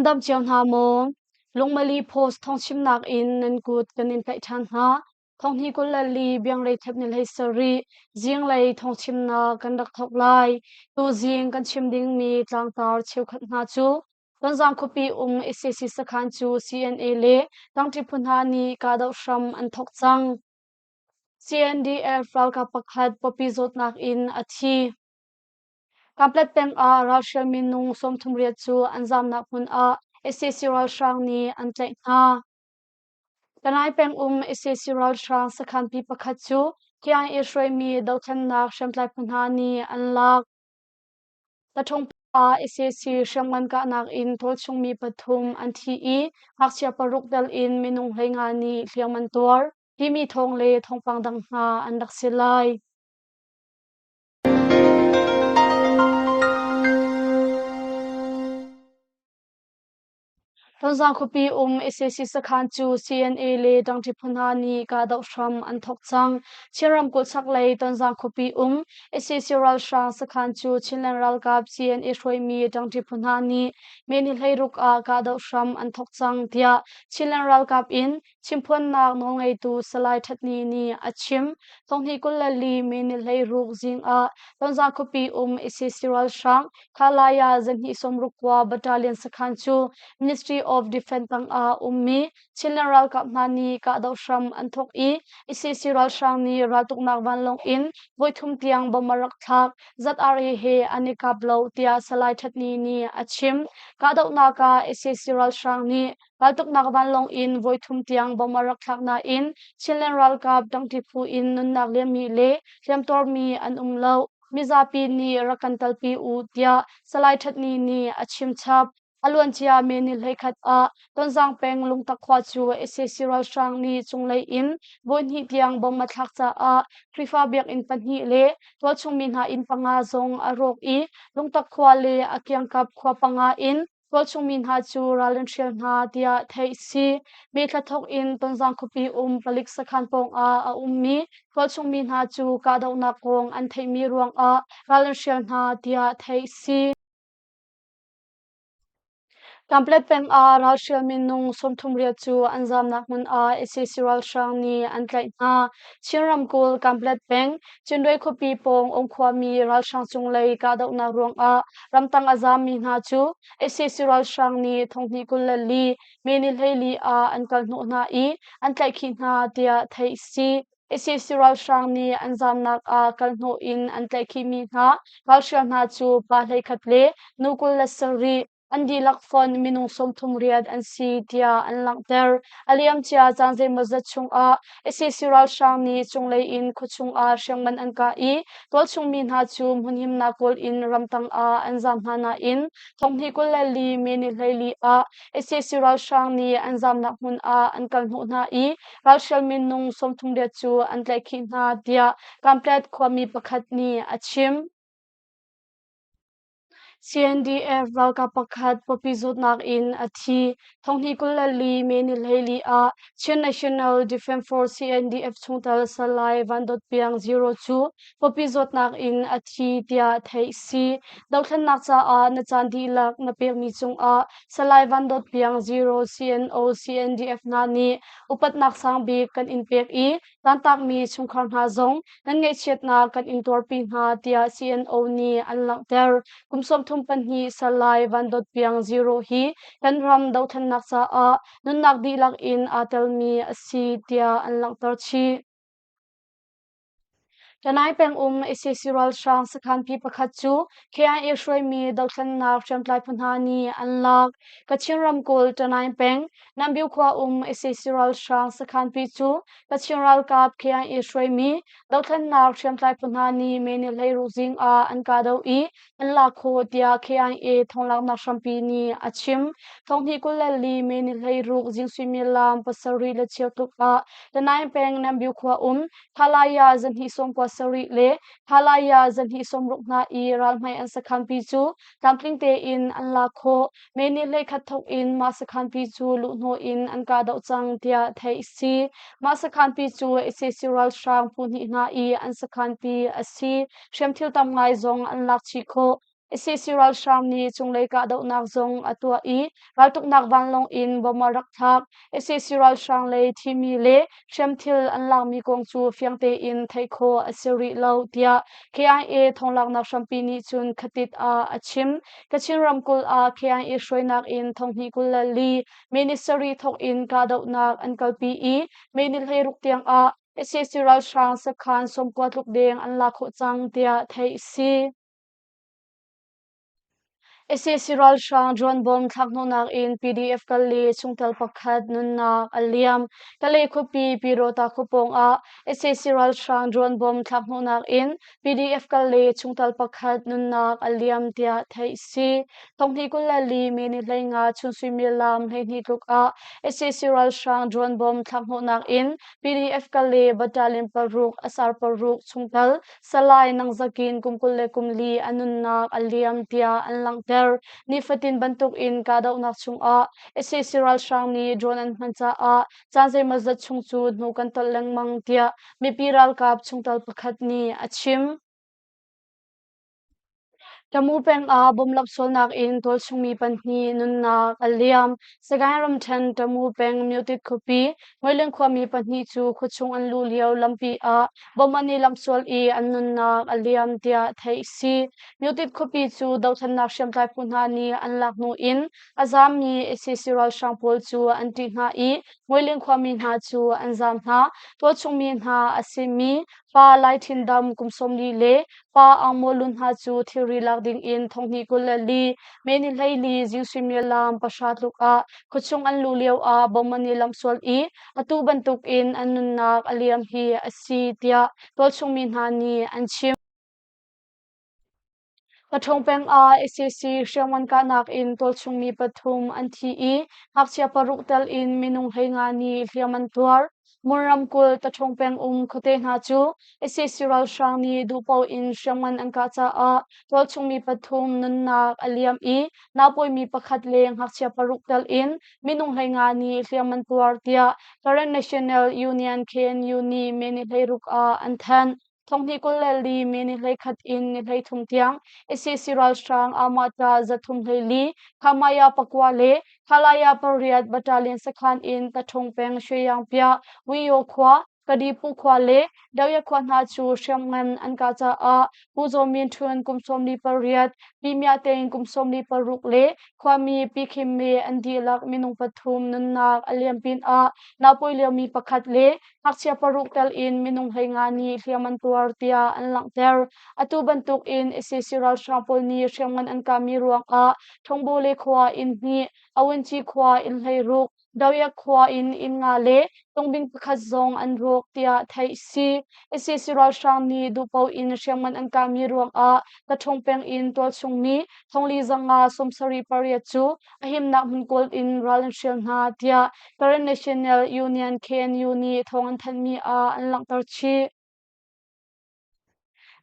Nan dam cio hna maw? Lungmali Post thawngchimnak in nan kut kan in tlaih ṭhan hna. Thonghni 24 biangrei thep ni 17 zinglei thawngchimnak kan rak thawk lai. Tuzing kan chim dingmi tlangtar cheukhat hna cu Tonzang khuapi um sac sakhan cu CNA le tangṭi phu hna nih kahdoh hram an thawk cang. CNDF ralkap pakhat pawpi zawtnak in a thi. Kanpetlet peng ah ralhrial minung 38 cu an zamnak hmun ah sac ralhrang nih an tlaih hna. Tanai peng um sac ralhrang sakhanpi pakhat cu KIA hruaimi dothlennak hriamtlai phu hna nih an lak. Taṭhung ah sac hriamngan kahnak in tualchungmi pathum an thi i ngakchia paruk tel in minung 15 nih hliam an tuar timi thawng le thawngpang dang hna an rak si lai. Tonzang khuapi um sac sakhan cu CNA le ṭangṭi phu hna nih kahdoh hram an thawk cang. Chin ramkulh chaklei Tonzang khuapi um sac ralhrang sakhan cu Chinland ralkap CNA hruaimi ṭangṭi phu hna nih May ni 16 ah kahdoh hram an thawk cang tiah Chinland ralkap in Chimphuannak nawlngeitu Salai That Ni nih a chim. Thonghnih 24 May ni 16 zing ah Tonzang khuapi um sac ralhrang Khalaya zahnih sawmruk kua battalion sakhan cu Ministry of Defence tangah ummi Chinland ralkap hna nih kahdoh hram an thawk i sac ralhrang nih raltuknak vanlawng in voithum tiang bomb a rak thlak. ZRA he an i kap lo tiah Salai That Ni nih a chim. Kahdohnak ah sac ralhrang nih Raltuknak vanlawng in voithum tiang bomb a rak thlak nain Chinland ralkap dangṭi phu in nunnak liammi le hliamtuarmi an um lo. Mizapi nih rak kan telpi u tiah Salai That Ni nih a chim chap. A luancia May ni 11 ah Tonzang peng Lungtak khua cu sac ralhrang nih cunglei in voihnih tiang bomb a thlak caah Khrihfa biakinn pahnih le tualchungmi hna inn panga zong a rawk i Lungtak khua le a kiangkap khua panga in Tualchungmi hna cu ral an hrial hna tiah theih si. May thla thawk in Tonzang khuapi um palik sakhan pawngah a ummi tualchungmi hna cu kahdohnak kong an theihmi ruangah ral an hrial hna tiah theih si. Kanpetlet peng ah ralhrial minung 38 cu an zamnak hmun ah sac ralhrang nih an tlaih hna. Chin ramkulh Kanpetlet peng Cinduai khuapi pawng um khuami ralhrang cunglei kahdohnak ruangah ramtang a zaammi hna cu sac ralhrang nih thonghnih 24 May ni 14 ah an kal hnawh hna i an tlaihkhih hna tiah theih a si. sac ralhrang nih an zaamnak ah kal hnawh in an tlaihkhihmi hna ralhrial hna cu pa 11 le nu 27 An dihlak fonh minung 38 an si tiah an langhter. A liamcia caan zeimawzat chungah sac ralhrang nih cunglei in khuachung ah hriamngan an kah i tualchungmi hna cu hmunhimnak kawl in ramtang ah an zaam hna nain thonghnih 24 May ni 14 ah sac ralhrang nih an zaamnak hmun ah an kal hnawh hna i ralhrial minung 38 cu an tlaihkhih hna tiah Kanpetlet khuami pakhat nih a chim. CNDF ralkap pakhat pawpi zawtnak in a thi. Thonghnih 24 May ni 14 ah Chin National Defence Force CNDF chungtel Salai Van Dawt Piang Zero cu pawpi zawtnak in a thi tiah theih si. Dothlennak caah na caan dihlak na pekmi cungah Salai Van Dawt Piang Zero CNO CNDF hna nih upatnak sangbik kan in pek i Tantakmi chungkhar hna zong nan ngaihchiatnak kan in tuarpi hna tiah CNO nih an langhter. Kum 32 Salai Van Dawt Piang Zero hi kan ram dothlennak caah nunnak dihlak in aa telmi a si tiah an langhter chih. Tanai pengum sac ralhrang sakhanpi pakhat cu KIA hruaimi dothlennak hriamtlai phu hna nih an lak. Kachin ramkulh Tanai peng Nambyu khua um sac ralhrang sakhanpi cu Kachin ralkap KIA hruaimi dothlennak hriamtlai phu hna nih May ni 16 zing ah an kahdoh i an lak khawh tiah KIA thawnglaknak hrampi nih a chim. Thonghnih 24 May ni 16 zing suimilam pasarih le cheu tluk ah Tanai peng Nambyu khua um Thalaya zahnih 97 le Thalaya zahnih 60 hna i ralhmai an sakhanpi cu tlamtling tein an lak khawh. May ni 11 thawk in mah sakhanpi cu luhhnawh in an kahdoh cang tiah theih a si. Mah sakhanpi cu sac ralhrang phu hnih hna i an sakhanpi a si. Hriamthil tam ngai zong an lak chih khawh. Sac ralhrang nih cunglei kahdohnak zong a tuah i raltuknak vanlawng in bomb a rak thlak. Sac ralhrang lei thimi le hriamthil an lakmi kong cu fiang tein theih khawh a si rih lo tiah KIA thawnglaknak hrampi nih cun khatit ah a chim. Kachin ramkulh ah KIA hruainak in thonghnih 24 May ni sarih thawk in kahdohnak an kalpi i May ni 16 tiang ah sac ralhrang sakhan 90 tluk deng an lak khawh cang tiah theih a si. Sac ralhrang drone bomb thlakhnawhnak in PDF kal le chungtel pakhat nunnak a liam. Kalay khuapi Pyirota khuapawng ah sac ralhrang drone bomb thlakhnawhnak in PDF kal le chungtel pakhat nunnak a liam tiah theih a si. Thonghnih 24 May ni 15 chun suimilam 12 tluk ah sac ralhrang drone bomb thlakhnawhnak in PDF kal le battalion paruk SR paruk chungtel Salai Nangzakin kum 24 a nunnak a liam tiah an langhter. Nifatin bantukin kahdohnak chungah sac ralhrang nih drone an hman caah caan zeimawzat chung cu hnu kan tolh lengmang tiah mipi ralkap chungtel pakhat nih a chim. Tamu peng ah bomb sualnak in tualchungmi pahnih nunnak a liam. Sagaing ramṭhen Tamu peng Myotit khuapi Ngoileng khuami pahnih cu khuachung an luh lio lampi ah bomb an i lamh sual i an nunnak a liam tiah theih a si. Myotit khuapi cu dothlennak hriamtlai phu hna nih an lak hnu in a zaammi sac ralhrang pawl cu an ṭih hna i Ngoileng khuami hna cu an zaam hna. Tualchungmi hna a simi Pa Lai Thin Dam kum 40 le Pa Aung Maw Lun hna cu thilri lak ding in thonghnih 24 May ni 14 zing suimilam 9 tluk ah khuachung an luh lio ah bomb an i lamh sual i atu bantuk in an nunnak a liam hi a si tiah tualchung mi hna nih an chim. Paṭhawng peng ah sac hriamngan kahnak in tualchungmi pathum an thi i ngakchia paruk tel in minung 15 nih hliam an tuar. Mon ramkulh Taṭhawng peng um khuate hna cu sac ralhrang nih duhpaoh in hriamngan an kah caah tualchungmi pathum nunnak a liam i naupawimi pakhat le ngakchia paruk tel in minung 15 nih hliam an tuar tiah Karen National Union KNU nih May ni 16 ah an thanh. Thonghnih 24 May ni 21 in ni 33 tiang sac ralhrang Amata 324, Khamaya 9 le Khalaya 8 battalion sakhan in Taṭhung peng Shweyangpia, Wiyo khua, Kadipu khua le Dawya khua hna cu hriamngan an kah caah Pu Zaw Min Htun kum 48, Pi Mya Teng kum 46 le khuami Pi Khim Me an dihlak minung pathum nunnak a liam pinah naupawi liomi pakhat le Ngakchia paruk tel in minung 15 nih hliam an tuar tiah an langhter. Atu bantuk in sac ralhrang pawl nih hriamngan an kahmi ruangah Thongbole khua inn hnih, Awunci khua inn 16, Doyak khua in inn nga le tungbing pakhat zong an rawk tiah theih a si. Sac ralhrang nih duhpoh in hriamngan an kahmi ruangah Taṭhung peng in tualchung mi thongli zanga 78 cu a himnak hmun kawl in ral an hrial hna tiah Karen National Union KNU nih thawng an thanhmi ah an langhter chih.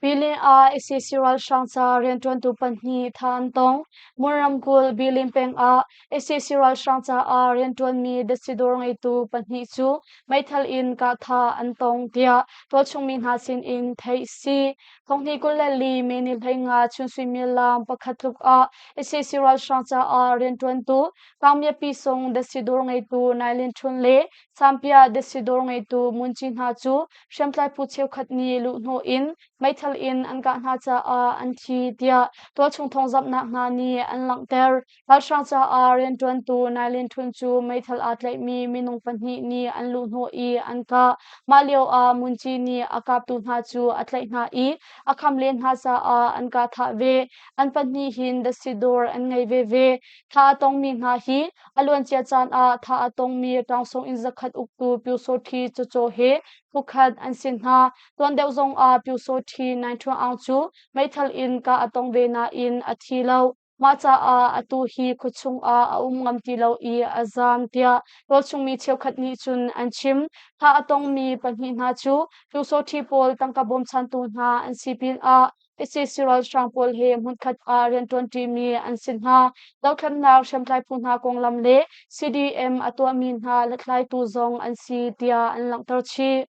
Bilin ah sac ralhrang ca rianṭuantu pahnih tha an tong. Mon ramkulh Bilin peng ah sac ralhrang caah rianṭuanmi datsi dawr ngeitu pahnih cu meithal in kahthah an tong tiah tualchungmi hna sinin theih a si. Thonghnih 24 May ni 15 chun suimilam pakhat tluk ah sac ralhrang caah rianṭuantu Kangmiapi sung datsi dawr ngeitu Nai Lin Htun le Sampiah datsi dawr ngeitu Munci hna cu hriamtlai phu cheukhat nih luhhnawh in meithal in an kah hna caah an thi tiah tualchung thawngzamhnak hna nih an langhter. Ralhrang caah rianṭuantu Nai Lin Htun cu meithal aa tlaihmi minung pahnih nih an luhhnawh i an kah. Mah lioah Munci nih a kaptu hna cu a tlaih hna i a kham len hna caah an kah thah ve. An pahnih hin datsi dawr an ngei veve. Thah a tongmi hna hi a luancia caan ah thah a tongmi Taungsong inn zakhat uktu Pyusawṭhi Cacaw he phukhat an si hna. Tuan deuh zong ah Pyusawṭhi Naing Ṭhuang Aung cu meithal in kah a tong ve nain a thi lo. Mah caah atu hi khuachung ah a um ngam ti lo i a zaam tiah tualchungmi cheukhat nih cun an chim. Thah a tongmi pahnih hna cu Pyusawṭhi pawl tangka bawmchantu hna an si pinah sac ralhrang pawl he hmunkhat ah rianṭuanṭimi an si hna. Dothlennak hriamtlai phu hna konglam le CDM a tuahmi hna hlathlaitu zong an si tiah an langhter chih.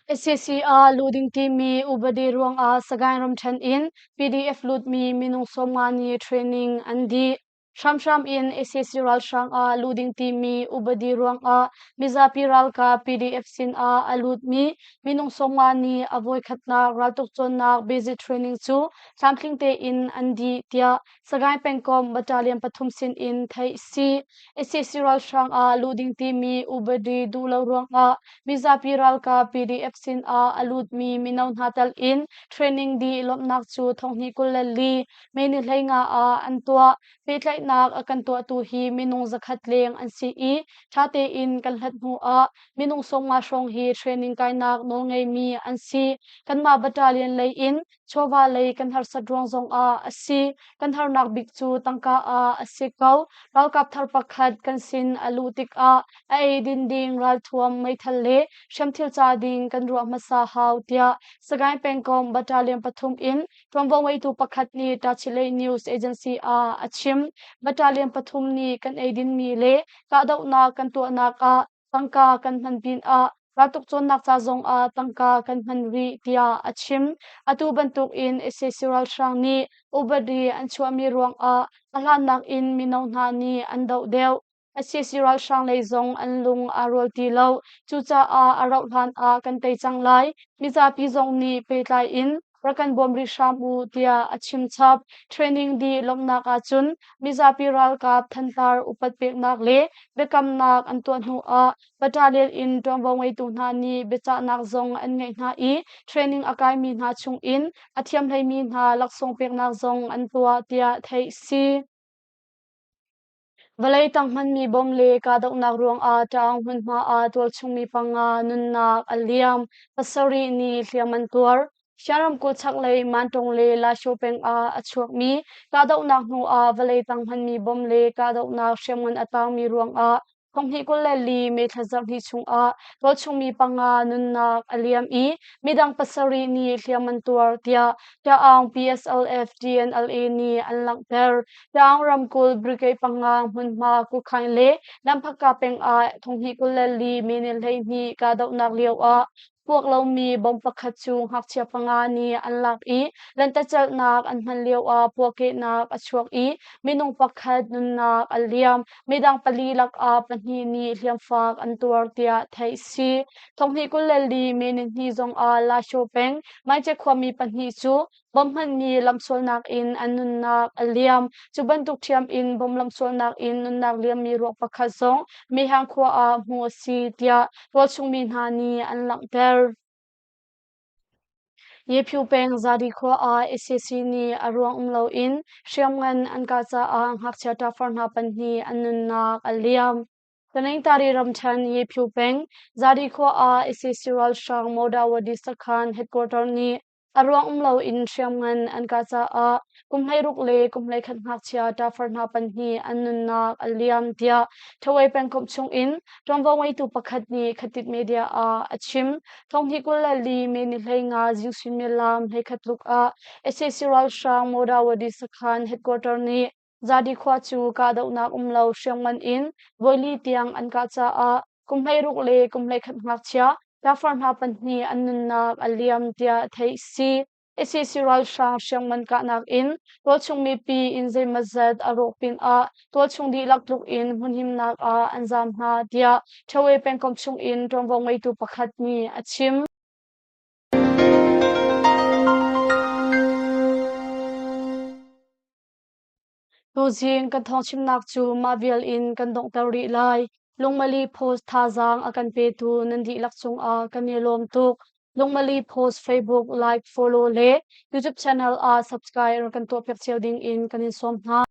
Sac ah luh ding timi upadi ruangah Sagaing ramṭhen in PDF lutmi minung 50 nih training an dih. Hramhram in sac ralhrang ah luh ding timi upadi ruangah mizapi ralkap PDF sin ah a lutmi minung 50 nih a voikhatnak raltuk cawnnak basic training cu tlamtling tein an dih tiah Sagaing pengkomh battalion pathum sin in theih si. Sac ralhrang ah luh ding timi upadi duh lo ruangah mizapi ralkap PDF sin ah a lutmi mino hna tel in training dih lawmhnak cu thonghnih 24 May ni 15 ah an tuah. Pehtlaihnak a kan tuahtu hi minung zakhat leng an si i ṭha tein kan hlat hnu ah minung 50 hrawng hi training kainak nawl ngeimi an si. Kanmah battalion lei in chawva lei kan harsat ruang zongah a si. Kan harnak bik cu tangka ah a si ko. Ralkap thar pakhat kan sin a luh tikah a eidin ding ralthuam meithal le hriamthil ca ding kan ruah hmasa hau tiah Sagaing pengkomh battalion pathum in ṭuanvo ngeitu pakhat nih Tachileik News Agency ah a chim. Battalion pathum nih kan eidinmi le kahdohnak kan tuahnak ah tangka kan hman pinah raltuk cawnnak ca zongah tangka kan hman rih tiah a chim. Atu bantukin sac ralhrang nih upadi an chuahmi ruangah a hlannak in mino hna nih an doh deuh. Sac ralhrang lei zong an lung aa rual ti lo. Cucaah a rauh hlan ah kan tei cang lai. Mizapi zong nih pehtlai in rak kan bawm rih hram u tiah a chim chap. Training dih lawmhnak ahcun mizapi ralkap thantar upat peknak le biakamnak an tuah hnu ah battalion in ṭuanvo ngeitu hna nih biacahnak zong an ngeih hna i training a kaimi hna chung in a thiamhleimi hna laksawng peknak zong an tuah tiah theih si. Vawlei tang hmanmi bom le kahdohnak ruangah Taung hmunhma ah tualchungmi panga nunnak a liam, pasarih nih hliam an tuar. Shan ramkulh chaklei Mantong le Lasho peng ah a chuakmi kahdohnak hnu ah vawlei tang hmanmi bom le kahdohnak hriamngan a tangmi ruangah Thonghnih 24 May thla zarhhnih chungah tualchungmi panga nunnak a liam i midang pasarih nih hliam an tuar tiah Taung PSLF DNLA nih an langhter. Taung ramkulh brigade panga hmunhma Kukhaing le Lamphaka peng ah thonghnih 24 May ni 12 kahdohnak lio ah Puak lomi bomb pakhat cu ngakchia panga nih an lak i lentecelhnak an hman lioah puahkehnak a chuak i minung pakhat nunnak a liam. Midang pali lakah pahnih nih hliamfak an tuar tiah theih a si. Thonghnih 24 May nihnih zongah Lasho peng Maice khuami pahnih cu bomb hmanmi lamsualnak in an nunnak a liam. Cu bantuk ṭhiam in bomb lamsualnak in nunnak liammi ruak pakhat zong Mehang khua ah hmuh a si tiah tualchungmi hna nih an langhter. Yephyu peng Zadi khua ah sac nih a ruang um loin hriamngan an kah caah ngakchia ṭafar hna pahnih an nunnak a liam. Taningtari ramṭhen Yephyu peng Zadi khua ah sac ralhrang Mawdawadi sakhan headquarter nih A ruang um loin hriamngan an kah caah kum 16 le kum 11 ngakchia ṭafar hna pahnih an nunnak a liam tiah Thawei pengkomh chungin ṭuanvo ngeitu pakhat nih Khatit Media ah a chim. Thonghnih 24 May ni 15 zing suimilam 11 tluk ah sac ralhrang Mawdawadi sakhan headquarter nih Zadi khua cu kahdohnak um lo hriamngan in voili tiang an kah caah kum 16 le kum 11 ngakchia ṭafar hna pahnih an nunnak a liam tiah theih a si. Sac ralhrang hriamngan kahnak in tualchung mipi inn zeimawzat a rawk pinah tualchung dihlak tluk in hmunhimnak ah an zaam hna tiah Ṭhawe pengkomh chung in ṭuanvo ngeitu pakhat nih a chim. Tuzing kan thawngchimnak cu mah vial in kan donghter rih lai. Lungmali Post thazaang a kan petu nan dihlak cungah kan i lawm tuk. Lungmali Post Facebook like, follow le YouTube channel ah subscribe rak kan tuahpiak cio ding in kan in sawm hna.